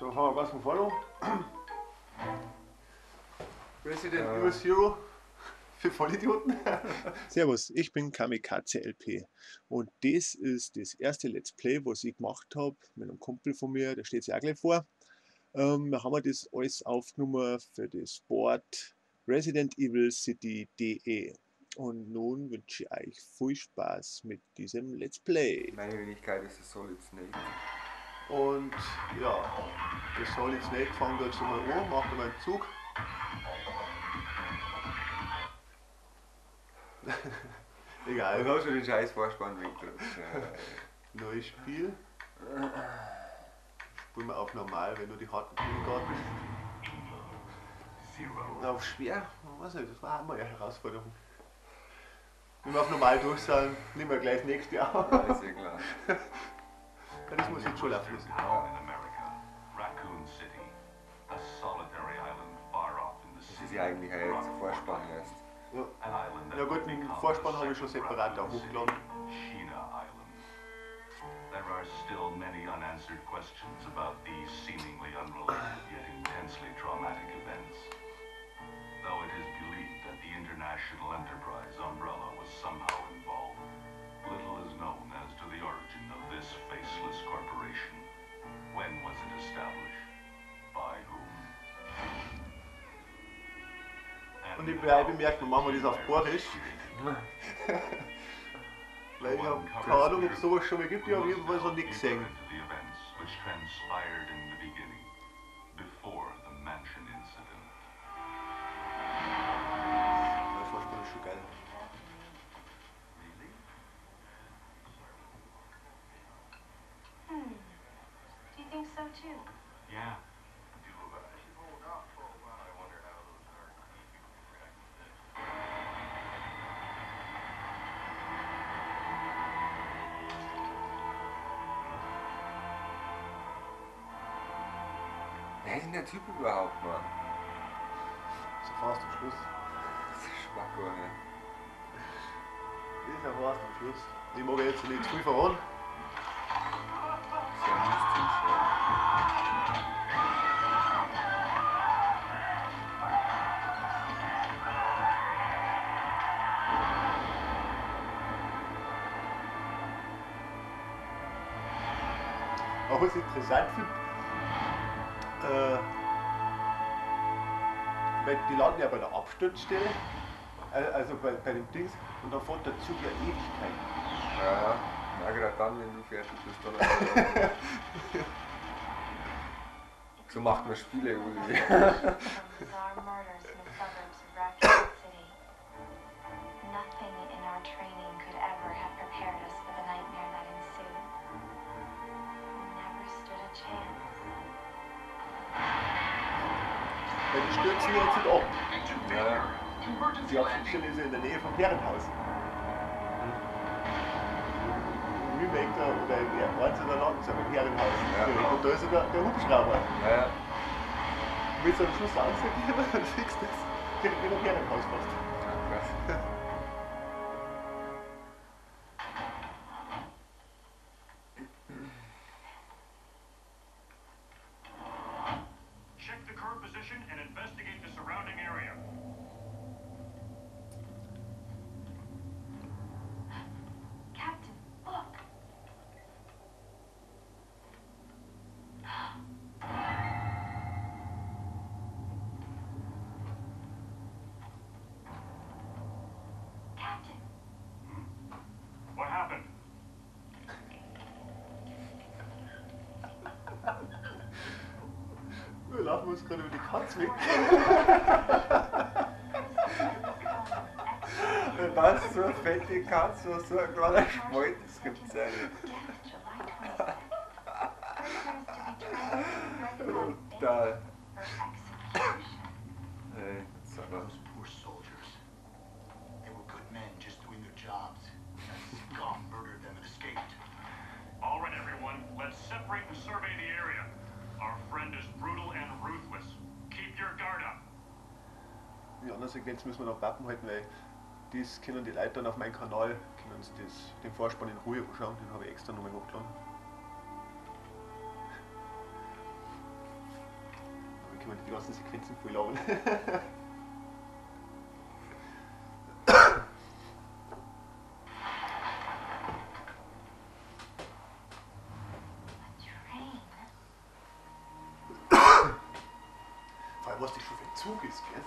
So, fangen wir ganz von vorne an. Resident Evil Zero für Vollidioten. Servus, ich bin Kamikaze LP und das ist das erste Let's Play, was ich gemacht hab mit einem Kumpel von mir, der steht sich auch gleich vor. Wir haben das alles aufgenommen für das Board Resident Evil City DE. Und nun wünsche ich euch viel Spaß mit diesem Let's Play. Meine Wenigkeit ist der Solid Snake. Und ja, der Solid Snake fängt jetzt einmal an, macht einmal einen Zug. Egal. Du hast schon den scheiß Vorspann weggedrückt. Neues Spiel. Spielen wir auf normal, wenn du die harten Kindergarten. Auf schwer, weiß nicht, das war auch mal eine Herausforderung. Wenn wir auf normal durch sind, nehmen wir gleich das nächste auf. Ja, ist ja klar. Ja, das muss jetzt schon laufen müssen. Das ist ja eigentlich ein Vorspann erst. Ja. Ja gut, den Vorspann habe ich schon separat auch hochgeladen. There are still many unanswered questions about these seemingly unrelated yet intensely traumatic events. Though it is believed that the international enterprise Umbrella was somehow involved, little is known as to the origin of this faceless corporation. When was it established? By whom? Und ich bleibe bemerkt, machen wir das auf Bayerisch. Weil ich habe keine Ahnung, ob es sowas schon mal gibt, ich habe jedenfalls noch nichts gesehen. Der Vorspann ist schon geil. Do you think so too? Yeah. Wer ist denn der Typ überhaupt, Mann? So fast am Schluss. Das ist Schwacko, ne? Das ist ja fast am Schluss. Ich mag jetzt nicht zu viel verraten. Sehr mystisch, ja. Auch was ich interessant finde, weil die landen ja bei der Absturzstelle, also bei dem Dings, und dann fährt der Zug ja Ewigkeiten. Ja, na gerade dann, wenn du fertig bist, dann. So macht man Spiele, Uli. Weil die stürzen ja jetzt nicht ab. Ja. Die Absturzstelle ist ja in der Nähe vom Herrenhaus. Im Remake da, oder im 1 oder landen sie im Herrenhaus. Ja. Und da ist ja der Hubschrauber. Ja, ja. Mit so einem Schuss anzugeben, dann siehst du das direkt neben dem Herrenhaus fast. Ja, krass. And investigate the surrounding area. Captain, look. Captain. What happened? Wir laufen uns gerade über die Katze weg. Was, so eine fette Katze, so ein kleiner Schmolz, das gibt's ja nicht. Brutal. Ey, sag mal. Those poor soldiers. They were good men just doing their jobs. That scum murdered them and escaped. All right, everyone, let's separate and survey the area. Our friend is brutal and ruthless. Keep your guard up. Die anderen Sequenzen müssen wir noch pappen halten, weil das können die Leute dann auf meinem Kanal, können sie das, den Vorspann in Ruhe anschauen, den habe ich extra nochmal hochgeladen. Die ganzen Sequenzen voll labern. A train. Vor allem, was das schon für ein Zug ist, gell?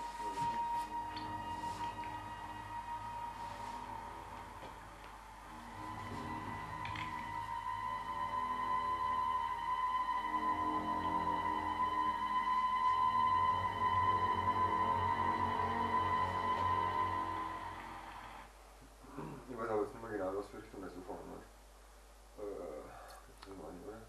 Ich weiß aber jetzt nicht mehr genau, was für Richtung das angefangen hat. Das ist noch nicht, oder?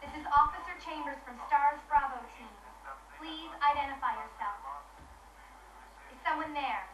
This is Officer Chambers from STARS Bravo Team. Please identify yourself. Is someone there?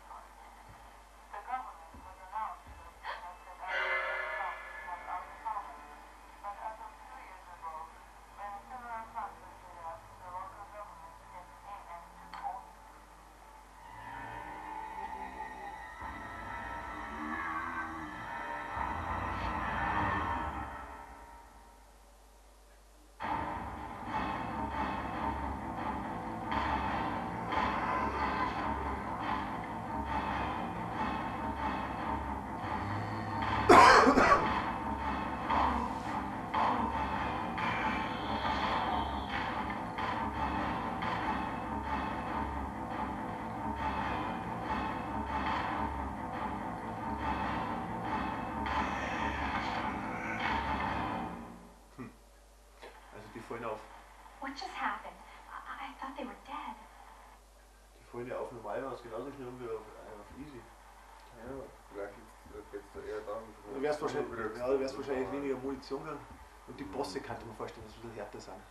Also die fallen auf. What just happened? I thought they were dead. Die fallen ja auf normal aus, genauso schnell wie auf easy. Ja, vielleicht geht's da eher darum. Du wirst wahrscheinlich, ja, du wirst wahrscheinlich weniger Munition haben. Und die Bosse könnte man vorstellen, dass sie ein bisschen härter sind.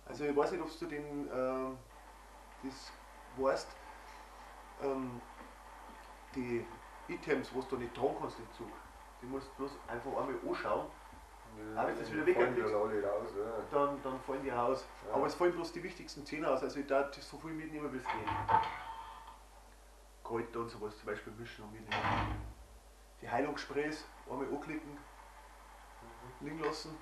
Also ich weiß nicht, ob du den das weißt, die Items, was du nicht tragen kannst im Zug, die musst du bloß einfach einmal anschauen. Ja, Aber wenn du das wieder fallen wegkriegst, die alle raus, ja. dann fallen die raus. Ja. Aber es fallen bloß die wichtigsten 10 aus, also ich darf so viel mitnehmen, wie es geht. Kräuter und sowas zum Beispiel mischen und mitnehmen. Die Heilungssprays einmal anklicken, liegen lassen.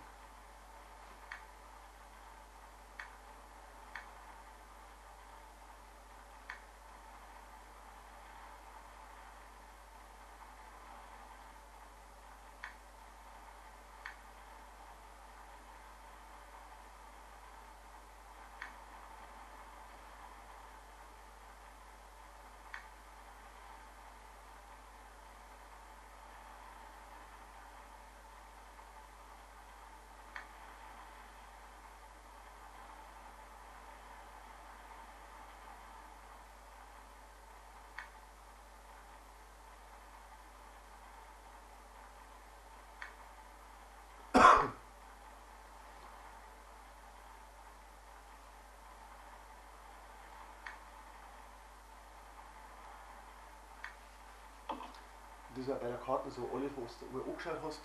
Das ist auch bei der Karte so, alles was du mal angeschaut hast,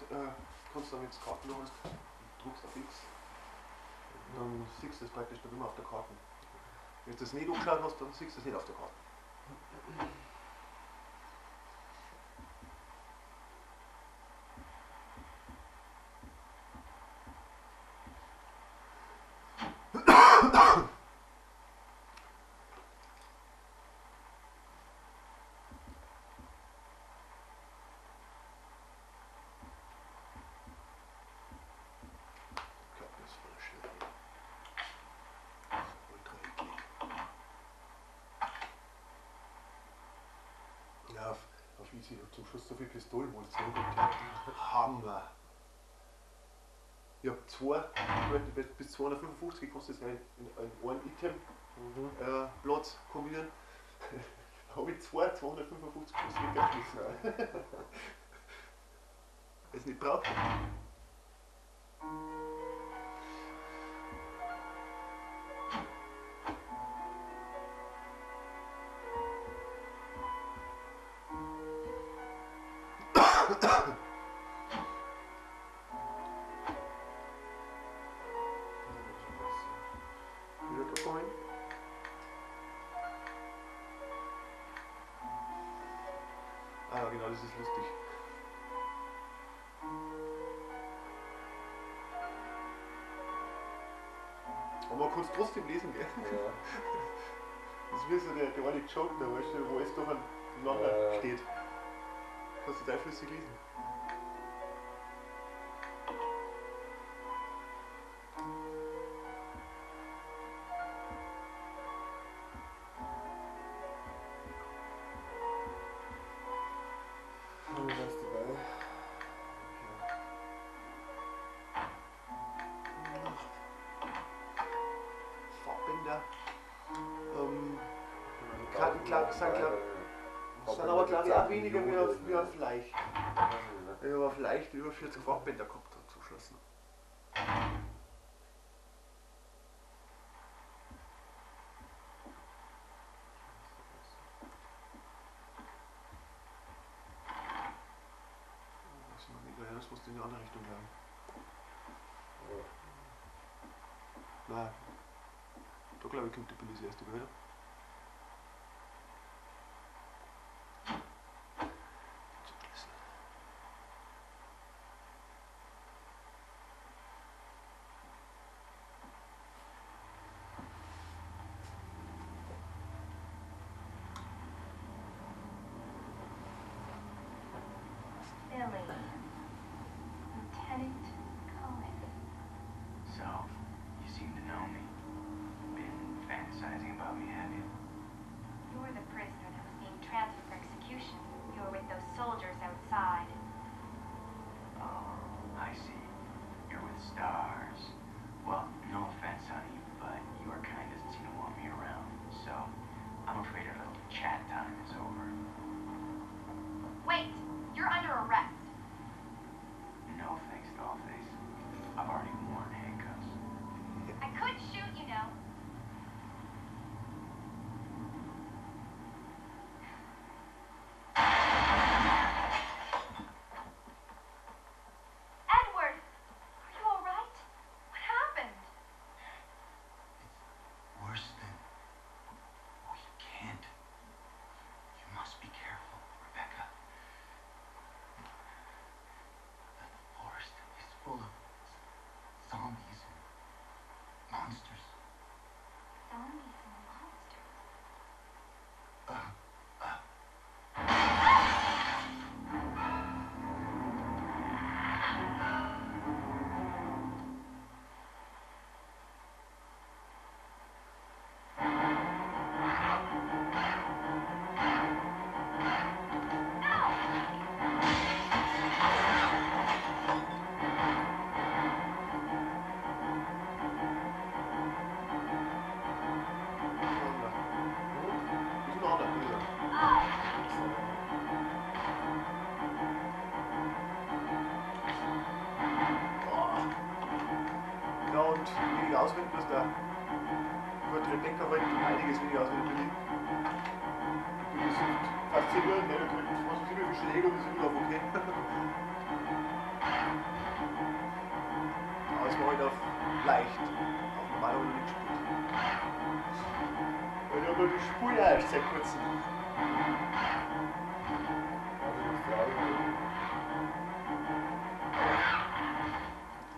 kannst du dann, wenn du Karten hast, drückst auf X, dann siehst du das praktisch noch immer auf der Karte. Wenn du das nicht angeschaut hast, dann siehst du das nicht auf der Karte. Ja, auf easy zum Schluss so viel Pistolenmunition gehabt. Hammer! Ich hab zwei, bis 255 kostet es ja in einem Item Platz kombinieren. Habe ich 255 Schuss weggeschmissen. Es nicht braucht. Ah, genau, das ist lustig. Aber man kann es trotzdem lesen, gell? Ja. Das ist wie so der eine Joke da, weißt du, wo alles durcheinander steht. Kannst du total flüssig lesen. Sind aber glaube ich auch weniger wie auf leicht. Ich habe auf leicht über 40 Farbbänder gehabt und zuschlossen. Das ist noch mega, das muss in die andere Richtung bleiben. Nein. Da glaube ich kommt die Billy das erste, oder? Lieutenant Cohen. So, you seem to know me. Been fantasizing about me, have you? You're the prisoner that was being transferred for execution. You were with those soldiers outside. Oh, I see. You're with STARS. Well, no offense, honey, but your kind doesn't seem to want me around. So, I'm afraid our little chat time is over. Wait! You're under arrest. No thanks, Dollface. I've already worn handcuffs. I could shoot, you know. Edward! Are you all right? What happened? It's worse than we can't. You must be careful, Rebecca. The forest is full of zombies and monsters. Zombies and monsters? Auswendig bloß da. Gut, Rebecca halt einiges weniger auswendig, Billy. Billy sucht fast 10 Uhr, ne, da kriegt was weiß ich, wie viele Schläge und ist immer noch okay. Aber es war halt auf leicht. Auf normal habe ich noch nicht gespielt. Weil ich habe die Spur ja erst seit kurzem.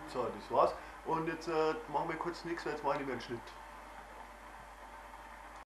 So, das war's. Und jetzt machen wir kurz nichts, weil jetzt mache ich nicht mehr einen Schnitt.